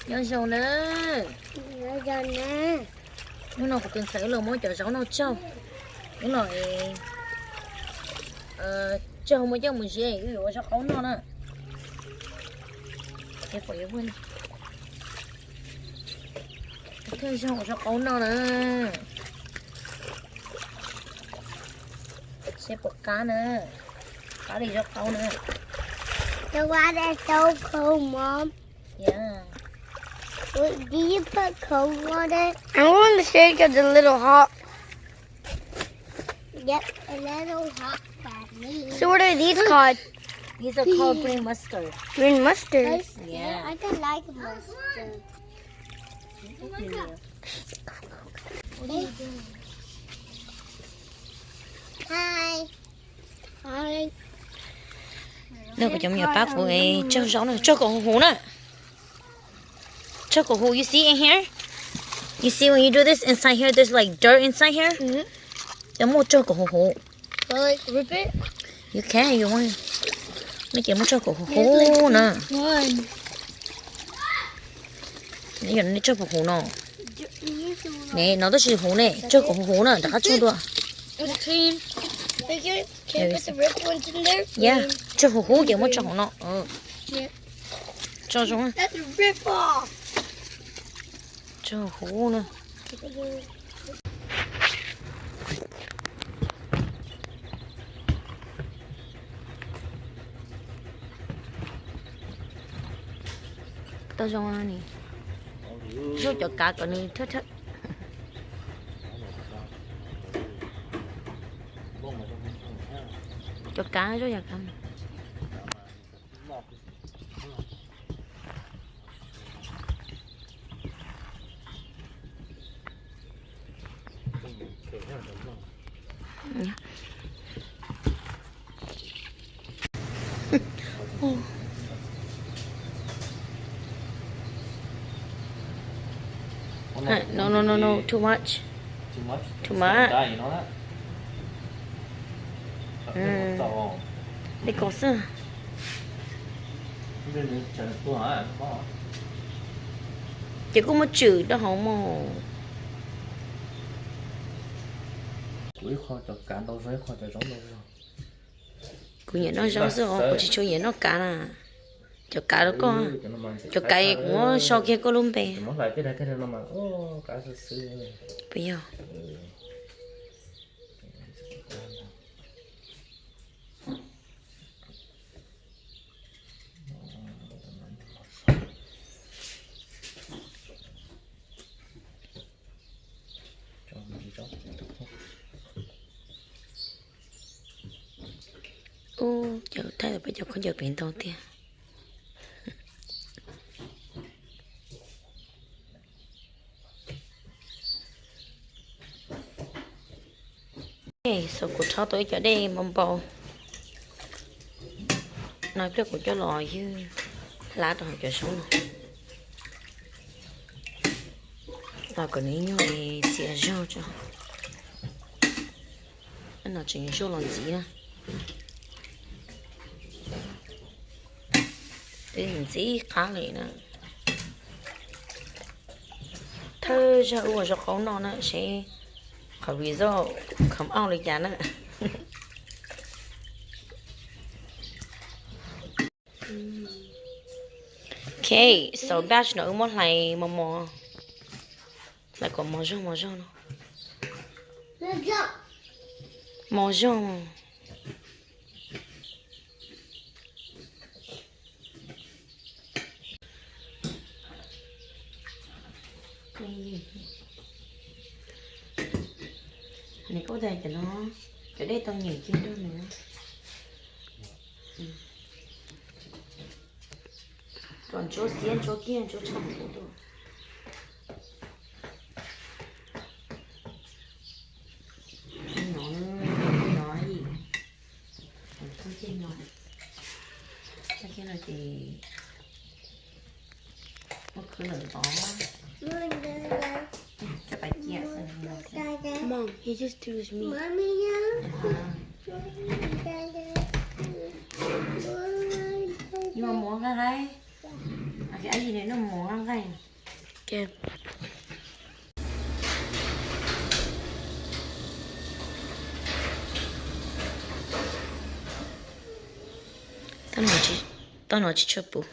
Nyob zoo na. Nyob zoo na. Hnub no kuv tus ntxhais wb los muab cov zaub no tsaug. Wb los tsaug muab coj mus ziab, wb yuav ua zaub qaub noj na. Thawj zaug ua zaub qaub noj na. Seb puas qab na. Qab li zaub qaub na. The water is so cold, Mom. Yeah. Wait, did you put cold water? I want to shake it a little hot. Yep, a little hot, Daddy. So what are these called? These are called green mustard. Green mustard? Guys, yeah, I don't like mustard. What are you doing? Hi. Hi. No, kuv cov me nyuam pab kuv tsaug zaub na, tsaug kom huv huv na. Tsaug kom huv, you see in here? You see when you do this inside here, there's like dirt inside here? Cov muaj tsaug kom huv huv. You can, you want. Nej ces muaj tsaug kom huv huv na. Neb yog neb tsaug kom huv no. Ne, no tab sis huv ne, tsaug kom huv huv na, rov qab tsaug dua. Yeah, tsaug huv huv ces muaj tsaug hauv no. Tsaug zoo. Tsaug huv na. Tau zoo ni. Zuaj cov kav kom nws thawj thawj. Cov kav zuaj cov kav. No, no, no, no, too much. Too much. Li ko xwb. Ces kuj muab tswm rau hauv mog. Kuv ib qho cov kav ntau zog, ib qho cov zaub ntau zog. Kuv nyiam noj zaub xwb os, kuv tsis tshua nyiam noj kav na. Cov kav rau koj, cov kav kuv muab sau kiag koj lub npe. Puas yog? Ub, cov thaij peb cov khaub ncaws pem ntau tiag. Xav kuv rhaub tau ib co dej npau npau no pliag kuv coj los ywg hlab rau hauv cov zaub no. Los kom nws nyuag li txias zog tso. No tseem zuaj los ntxiv na. Twb ntxim qab li na. Thawj zaug ua zaub qaub noj na seb qhov result come out li cas na. Ok, so batch no wb muab hlais mos mos, hlais kom mos zog mos zog no. Mos zog. Nws kuj tias cov no, cov dej tau nyem kiag nrog nws. Kom ntsuab xiab ntsuab kiag ntsuab tshaj kuv tuaj. No, no, tshaj kiag no ces muab khwb lawm tod. Coj pais ciaj xwb no. Mom, he just do his meat. You want more, guys? Ab, yim ne noj mov nqaij. Tau no tsis tshua puv.